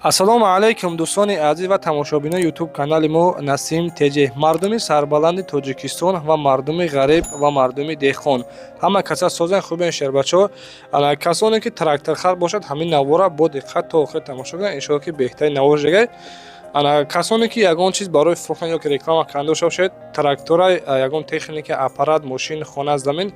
Ассалому алайкум, дӯстони азиз ва тамошобинони Ютуб канали мо Насим ТЖ, мардуми сарбаланди Тоҷикистон ва мардуми ғариб ва мардуми деҳқон, ҳама каса созен, хубен, шербачо. Касоне ки тракторхар бошад, ҳамин навора бо диққат то охир тамошо кунанд, иншоалло ки беҳтарин навор шудагай. Ана касоне ки ягон чиз барои фурӯхтан ё ки реклама кардан дошта бошед, трактора, ягон техника, аппарат, мошин, хона, замин,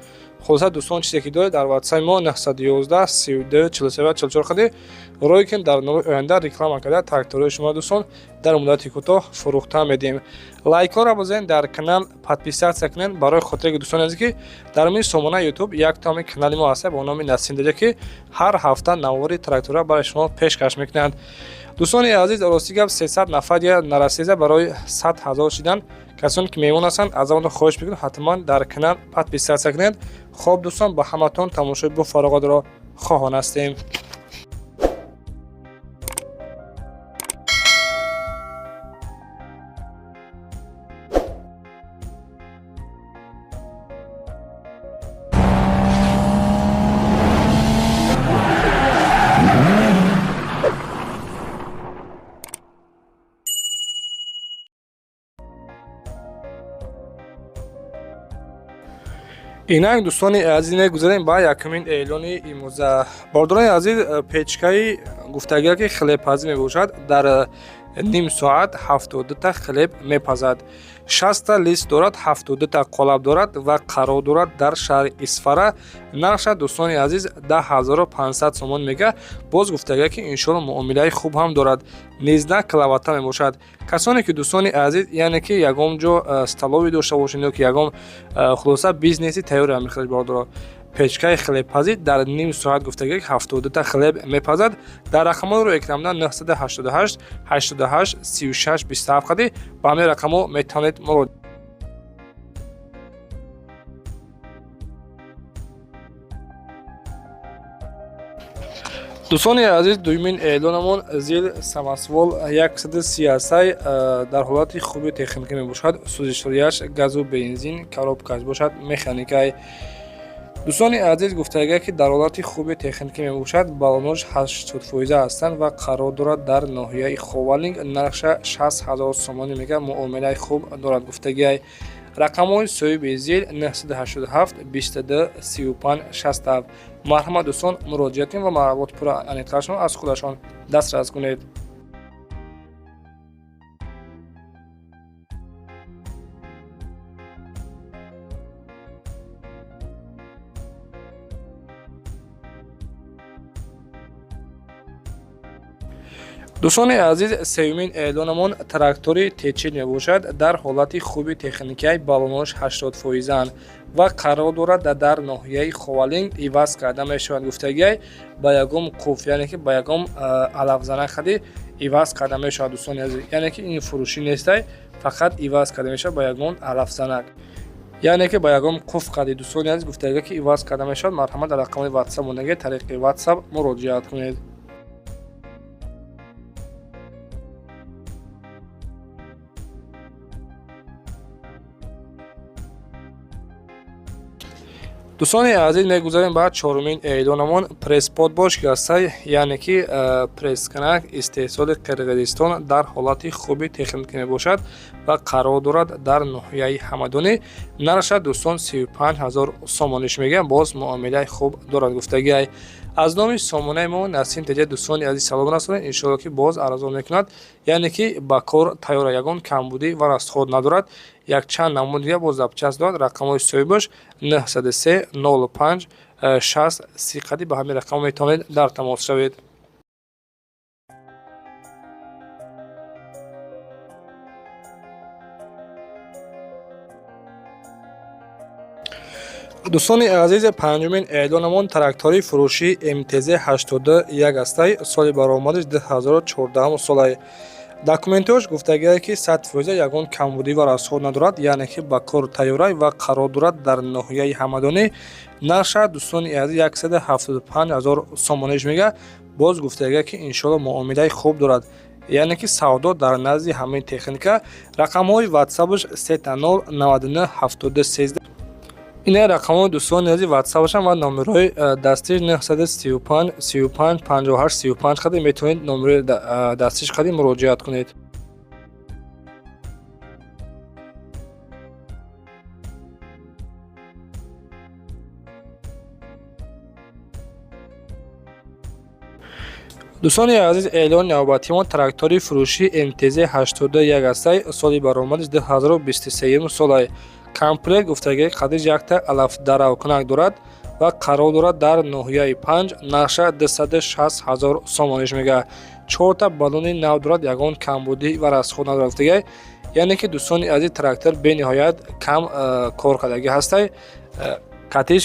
хулоса, дӯстон, чизе ки доред, дар ватсаи мо 911 32 47 44 хади рой кунед. Дар навои оянда реклама карда, тракторҳои шумо, дӯстон, дар муддати кӯтоҳ фурӯхта медиҳем. Лайкҳоро бизанед, дар канал подписаться кунед, барои хотире ки, дӯстони азиз, ки дар ин сомонаи Ютуб як томи канали мо ҳаста бо номи Насим ТЖ, ки ҳар ҳафта навори трактора барои шумо пешкаш мекунанд. Дӯстони азиз, рости гап, 300 нафар я нарасида барои 100 000 шидан. Касоне ки меҳмон ҳастанд, аз амон хоҳиш мекунем, ҳатман дар канал подписаться кунед. Хоб, дӯстон, ба ҳаматон тамошои бофароғатро хоҳон ҳастем. Инак, дӯстони азиз, мегузарем ба якумин эълони имрӯза. Бордорони азиз, печкаи гуфтагия, ки хлебпазӣ мебошад, дар ним соат 72-та хлеб мепазад, 60-та лист дорад, 72-та қолаб дорад ва қарор дорад дар шаҳри Исфара. Нархша, дӯстони азиз, 10 500 сомон мега. Боз гуфтагия, ки иншоалло муомилаи хуб ҳам дорад. 19 киловатта мебошад. Касоне ки, дӯстони азиз, яъне ки ягон ҷо столовый дошта бошед ё ки ягон, хулоса, бизнеси тайёре мехӯред, бародаро, печкаи хлебпазӣ дар ним соат, гуфтагӣ, 72-та хлеб мепазад. Дар рақамҳоро экранда 988 88 36 27 қади ба ҳамин рақамҳо метавонед муроҷиат. Дӯстони азиз, дуюмин эълонамон ЗИЛ самосвал 133, дар ҳолати хуби техникӣ мебошад. Сӯзишворияш газу бензин, коробкаш бошад механикай. Дӯстони азиз, гуфтага, ки дар ҳолати хуби техникӣ мебошад, баллонош 80% ҳастанд ва қарор дорад дар ноҳияи Ховалинг. Нархша 60 000 сомонӣ мега, муомилаи хуб дорад, гуфтагиай. Рақамҳои соҳиби ЗИЛ 987 22 35 67. Марҳамат, дӯстон, муроҷиат кунед ва маълумоти пурра аниқтарашон аз худашон дастрас кунед. Дӯстони азиз, сеюмин эълонамон трактори Т40 мебошад, дар ҳолати хуби техникиай, баллонош 80%-анд ва қарор дорад дар ноҳияи Ховалинг. Иваз карда мешавад, гуфтагиай, ба ягон қуф, яъне ки ба ягон алафзана хади иваз карда мешавад. Дӯстони азиз, яъне ки ин фурӯшӣ нестай, фақат иваз карда мешавад ба ягон алафзанак, яъне ки ба ягон қуф қади. Дӯстони азиз, гуфтагиа, ки иваз карда мешавад. Марҳамат, дар рақамҳои ватсап мондаги, тариқи ватсап муроҷиат кунед. Дӯстони азиз, мегузарем ба чорумин эълонамон. Пресс-подборщик ҳастай, яъне ки прессканак, истеҳсоли Қирғизистон, дар ҳолати хуби техникӣ мебошад ва қарор дорад дар ноҳияи Ҳамадонӣ. Нархша, дӯстон, 35 000 сомониш мегӯям, боз муомилаи хуб дорад, гуфтагиай. Аз номи сомонаи мо Насим ТЖ, дӯстони азиз, салом расонед. Иншоалло, ки боз арзон мекунад, яъне ки ба кор тайёра, ягон камбудӣ ва расход надорад, якчанд намуд дига боз запчасть дорад. Рақамҳои соҳибаш 903 05 60 30 қади, ба ҳамин рақамҳо метавонед дар тамос шавед. Дӯстони азиз, панҷумин эълонамон трактори фурӯшии МТЗ 81 ҳастай, соли баромадиш 2014 солай. Документҳош, гуфтагие, ки 100%, ягон камбудӣ ва расход надорад, яъне ки ба кор тайёрай ва қарор дорад дар ноҳияи Ҳамадонӣ. Нарша, дӯстони азиз, 175 000 сомониш мега. Боз гуфтагие, ки иншоалло муомилаи хуб дорад, яъне ки савдо дар назди ҳамаи техника. Рақамҳои ватсапаш 000 99 72 13. Ина рақамҳои дӯстони азиз ватсапашам ва номерҳои дастиш 935 35 58 35 қади метавонед номерои дастиш қади муроҷиат кунед. Дӯстони азиз, эълони навбатимон трактори фурӯшии МТЗ 81 ҳастай. Соли баромадиш 2023 солай. Комплект гуфтагӣ қадиш якта алафдаравкунак дорад ва қарор дорад дар ноҳияи Панҷ. Нархша 260 ҳазор сомониш мега. Чорта баллони нав дорад, ягон камбудӣ ва расход надорад гуфтагӣ. Яъне ки, дӯстони азиз, трактор бениҳоят кам кор кардагӣ ҳастай. Қатиш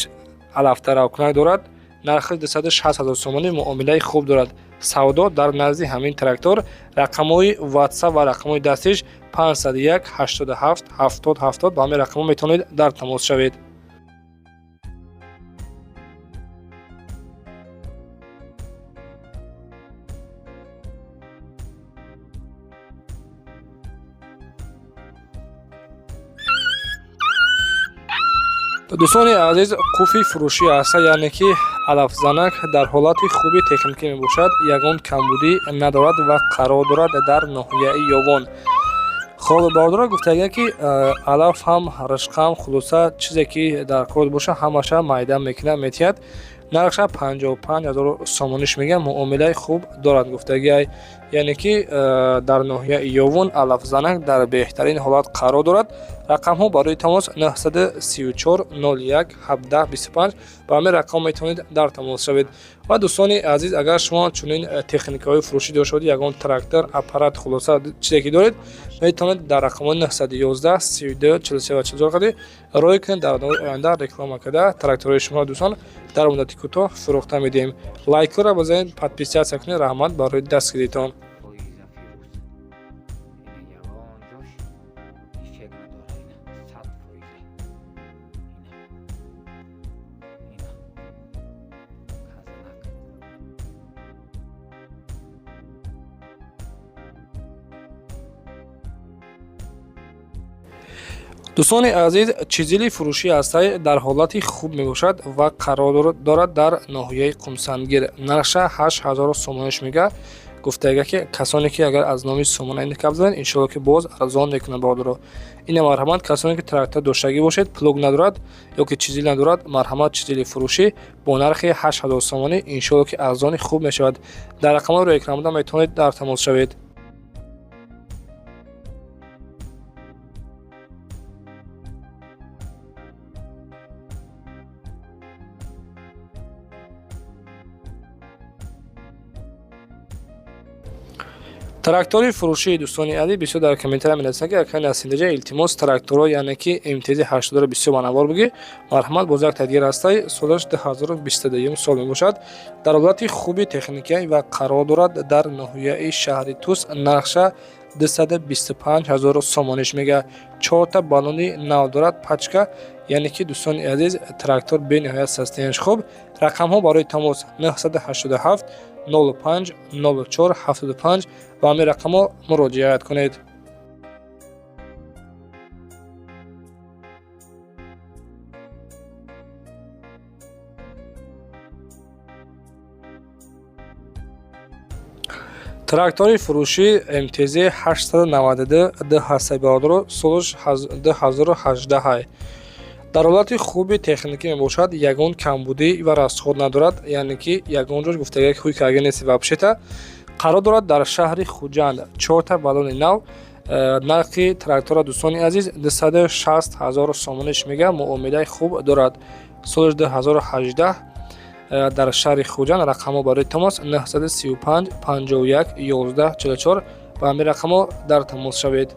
алафдаравкунак дорад, нархи 260 ҳазор сомонӣ, муомилаи хуб дорад. Савдо дар назди ҳамин трактор. Рақамҳои ватсап ва рақамҳои дастиш 501 87 70 70. Ба ҳамин рақамҳо метавонед дар тамос шавед. Дӯстони азиз, қуфи фурӯшӣ ҳаста, яъне ки алафзанак дар ҳолати хуби техникӣ мебошад, ягон камбудӣ надорад ва қарор дорад дар ноҳияи Ёвон. Хоб, бародаро гуфтага, ки алаф ҳам, ришқам, хулоса, чизе ки дар кор боша, ҳамаша майда мекунад, метиҳад. Нархша 55 ҳазор сомониш мегӯям, муомилаи хуб дорад гуфтагиай. Яъне ки дар ноҳияи Ёвон алафзанак дар беҳтарин ҳолат қарор дорад. Рақамҳо барои тамос 934 01 17 25. Ба ҳамин рақам метавонед дар тамос шавед. Ва дӯстони азиз, агар шумо чунин техникаҳои фурӯшӣ дошта бошед, ягон трактор, аппарат, хулоса, чизе ки доред, метавонед дар рақамҳои 911 32 43 ва 44 қади рой кунед. Дар навои оянда реклама карда, тракторҳои шуморо, дӯстон, дар муддати кӯтоҳ фурӯхта медиҳем. Лайкҳоро бизанед, подписаться кунед. Раҳмат барои дастгиритон. Фоиза фирӯз, ина ягон ҷош дефект надора, ина 100%, ина казанак. Дӯстони азиз, чизили фурӯшӣ ҳастай, дар ҳолати хуб мебошад ва қарор дорад дар ноҳияи Қумсангир. Нархша 8000 сомониш мега. Гуфтага, ки касоне ки агар аз номи сомона гап занед, иншоалло ки боз арзон мекунад бародаро. Ина марҳамат, касоне ки трактор доштагӣ бошед, плуг надорад ё ки чизил надорад, марҳамат, чизили фурӯшӣ бо нархи 8000 сомонӣ, иншоалло ки арзони хуб мешавад. Дар рақамҳои рӯи экран буда метавонед дар тамос шавед. Трактори фурӯшии, дӯстони азиз, бисёр дар комментария менависанд, ки акай Насимдаҷа, илтимос, тракторҳо, яъне ки МТЗ 80ро бисёр ба навор бигир. Марҳамат, боз як тадгир ҳастай. Солаш 2022 сол мебошад, дар ҳолати хуби техникӣ ва қарор дорад дар ноҳияи шаҳри Тус. Нархша 225 ҳазор сомониш мега. Чорта баллони нав дорад, пачка. Яъне ки, дӯстони азиз, трактор бениҳоят состоянияш хуб. Рақамҳо барои тамос 987 05 04 75. Ба ҳамин рақамҳо муроҷиат кунед. Трактори фурӯшӣ МТЗ 892 д ҳастаи, бародаро. Солаш 2018, дар ҳолати хуби техникӣ мебошад, ягон камбудӣ ва расход надорад, яъне ки ягон ҷош гуфтага хуй карга нест вообще-то. Қарор дорад дар шаҳри Хуҷанд. Чорта баллони нав. Нархи трактора, дӯстони азиз, 260 ҳазор сомониш мега, муомилаи хуб дорад. Соли 2018, дар шаҳри Хуҷанд. Рақамҳо барои тамос 935 51 11 44. Ба ҳамин рақамҳо дар тамос шавед.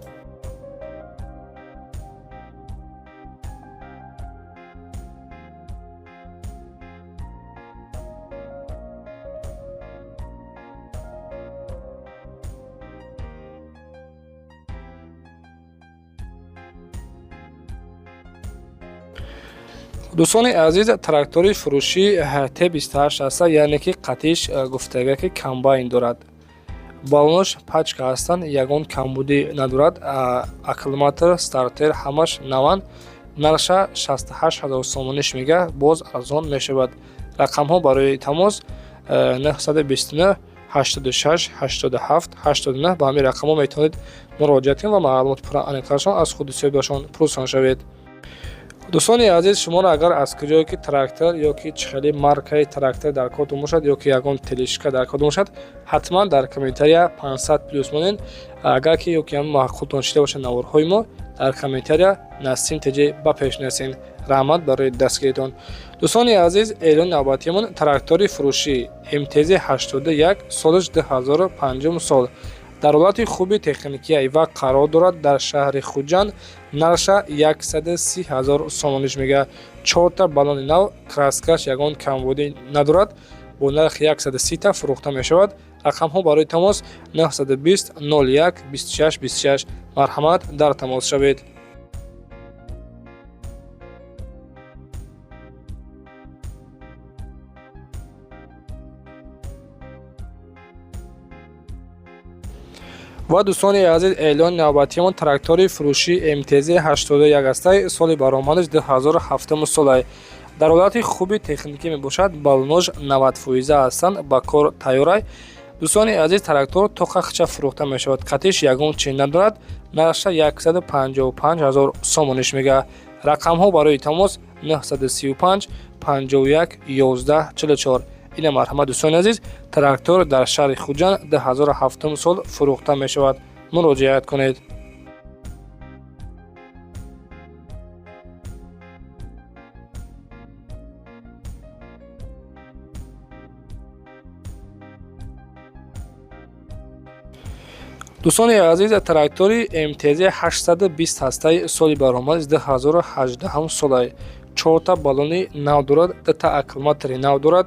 Дӯстони азиз, трактори фурӯшӣ Т28 аста, яъне ки қатиш гуфтага, ки комбайн дорад. Баллонош пачка ҳастанд, ягон камбудӣ надорад. Аккумулятор, стартер ҳамаш наванд. Нарша 68 ҳазор сомониш мега, боз арзон мешавад. Рақамҳо барои тамос 929 86 87 89. Ба ҳамин рақамҳо метавонед муроҷиат кунед ва маълумоти пурра аниқтарашон аз худи соҳибашон пурсон шавед. Дӯстони азиз, шуморо агар аз куҷое ки трактор ё ки чӣ хеле маркаи трактор дар кортон бошад ё ки ягон тележка дар кортон бошад, ҳатман дар комментария 500 плюс монед. Агар ки ё ки ҳам маъқултон шида бошад наворҳои мо, дар комментария Насим ТЖ ба пеш нарасен. Раҳмат барои дастгиритон. Дӯстони азиз, эълони навбатиамон трактори фурӯшӣ МТЗ 81, солаш 2005 сол, дар ҳолати хуби техникия ва қарор дорад дар шаҳри Хуҷанд. Нарша 130 ҳазор сомониш мега. Чорта баллони нав, краскаш ягон камбудӣ надорад. Бо нархи 130 фурӯхта мешавад. Рақамҳо барои тамос 920 01 26 26. Марҳамат, дар тамос шавед. Ва дӯстони азиз, эълони навбатиамон трактори фурӯшии МТЗ 81 астай, соли баромадаш 2007 солай, дар ҳолати хуби техникӣ мебошад. Баллонош 90 фоиза ҳастанд, ба кор тайёрай. Дӯстони азиз, трактор то қахча фурӯхта мешавад, қатиш ягон чи надорад. Нархша 155 ҳазор сомониш мега. Рақамҳо барои тамос 935 51 11 44. Ина марҳамат, дӯстони азиз, трактор дар шаҳри Хуҷанд 2007 сол фурӯхта мешавад. Муроҷиат кунед. Дӯстони азиз, трактори МТЗ 820 ҳастаи, соли баромадаш 2018 солай, чорта баллони нав дорад, дута аккумулятори нав дорад,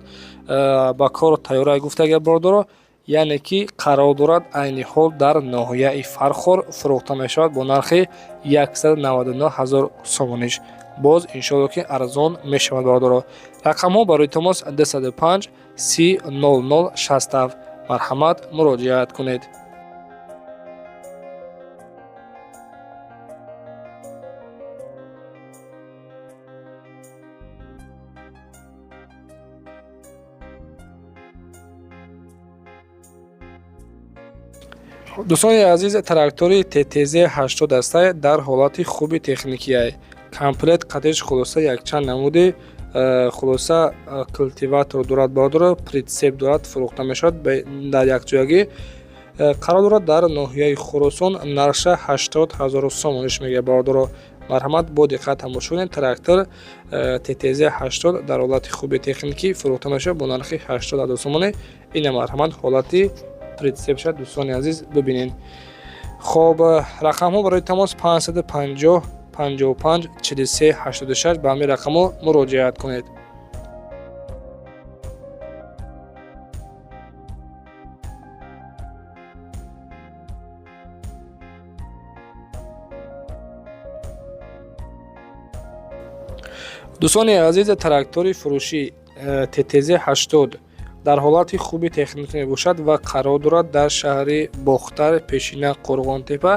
ба кор тайёрай гуфтага бордоро, яъне ки қарор дорад айни ҳол дар ноҳияи Фархор, фурӯхта мешавад бо нархи 199 ҳазор сомониш. Боз иншоалло ки арзон мешавад, бародаро. Рақамҳо барои тамос 205 30 00 67. Марҳамат, муроҷиат кунед. Дӯстони азиз, трактори ТТЗ 80 астай, дар ҳолати хуби техникияй, комплект қатиш. Хулоса, якчанд намуди хулоса культиватор дорад, бародаро, прицеп дорад. Фурӯхта мешавад дар якҷоягӣ. Қарор дорад дар ноҳияи Хуросон. Нарша 80 ҳазору сомониш мега, бародаро. Марҳамат, бо диққат тамошо кунед. Трактор ТТЗ 80 дар ҳолати хуби техникӣ фурӯхта мешавад бо нархи 80 ҳазор сомонӣ. Ина марҳамат, ҳолати прицеп шад, дӯстони азиз, бибинед. Хоб, рақамҳо барои тамос 550 55 43 86. Ба ҳамин рақамҳо муроҷиат кунед. Дӯстони азиз, трактори фурӯшӣ ТТЗ 80 дар ҳолати хуби техникӣ мебошад ва қарор дорад дар шаҳри Бохтар, пешина Қурғонтепа.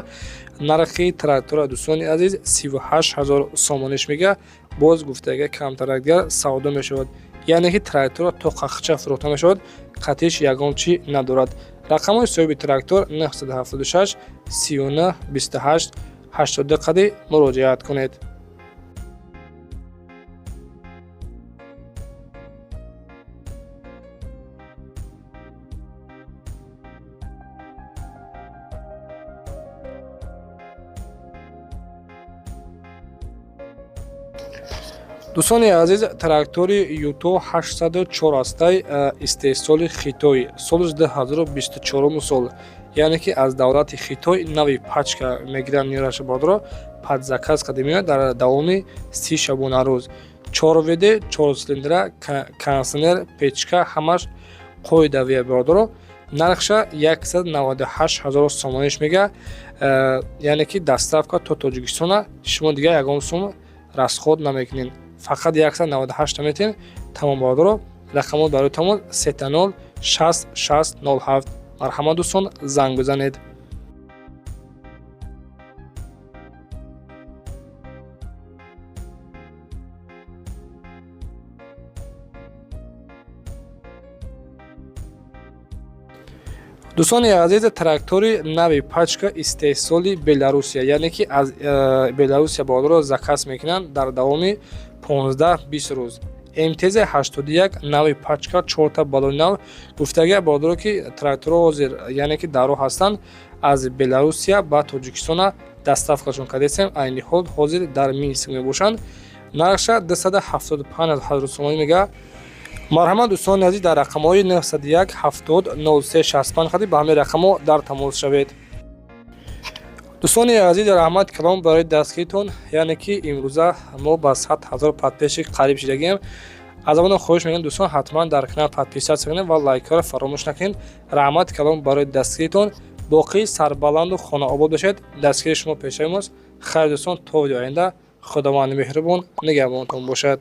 Нархи трактора, дӯстони азиз, 38 ҳазор сомониш мега. Боз гуфтага, камтарак дигар савдо мешавад, яъне ки трактора то қахча фурӯхта мешавад, қатиш ягон чӣ надорад. Рақамҳои соҳиби трактор 976 39 28 82 қади муроҷиат кунед. Дӯстони азиз, трактори Юто 804 астай, истеҳсоли Хитой, соли 2024 сол, яъне ки аз давлати Хитой нави пачка мегиранд меораша, бародаро, под заказ қади меояд дар давоми 30 шабонарӯз. 4 ВД, 4 цилиндра, кондитсионер, печка, ҳамаш қоидавия, бародаро. Нархша 198 ҳазор сомониш мега, яъне ки доставка то Тоҷикистона, шумо дигар ягон сум расход намекунед, фақат 198 метен, тамом, бародаро. Рақамот барои тамос 30 60 60 07. Марҳамат, дӯстон, занг бизанед. Дӯстони азиз, трактори нави пачка истеҳсоли Беларусия, яъне ки аз Беларусия бародаро заказ мекунанд, дар давоми 15-20 рӯз. МТЗ 81 нави пачка, чорта балони нав. Гуфтагия, бародаро, ки тракторҳо ҳозир, яъне ки дар роҳ ҳастанд, аз Беларусия ба Тоҷикистона доставкашон кардесем. Айни ҳол ҳозир дар Минск мебошанд. Нархша 275 ҳазор сомонӣ мега. Марҳамат, дӯстони азиз, дар рақамҳои 901 70 03 65 хади ба ҳамин рақамҳо дар тамос шавед. Дӯстони азиз, раҳмат калом барои дастгиритон. Яъне ки имрӯза мо ба 100 ҳазор подписчик қариб шидагием. Аз аввалон хоҳиш мекунем, дӯстон, ҳатман дар канал подписаться кунед ва лайкҳоро фаромӯш накунед. Раҳмат калом барои дастгиритон. Боқӣ сарбаланду хонаобод бошед. Дастгири шумо пешаи мост. Хайр, дӯстон, то видеои оянда. Худованди меҳрубон нигаҳбонатон бошад.